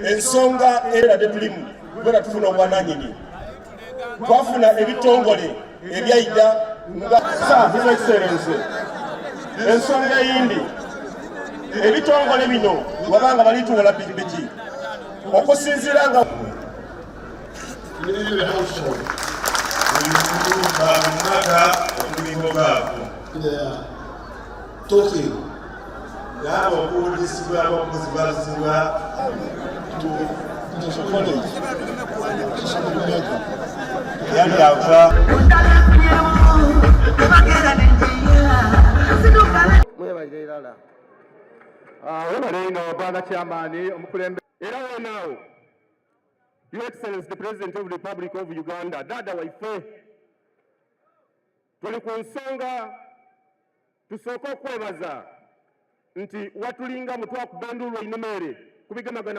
Ensonga era tetulimu kwera tufuna obwananyini, twafuna ebitongole ebyaida nga. Sir, His Excellency, ensonga eyindi, ebitongole bino wabanga balituwola pikipiki okusinziira nga In every household, Buli mumba mumaka okuliko gaago. They are talking Gaba okuwulisibwa okuzibazibwa. To National College, Mecca. Yali ava. Mwebalire irala. Webale ino bwana chairman omukulembe era wonaawo. Your Excellency, the President of the Republic of Uganda, dada waife, tuli ku nsonga. Tusooke okwebaza nti watulinga mutwakuba enduulu einuma ere kubigemagana.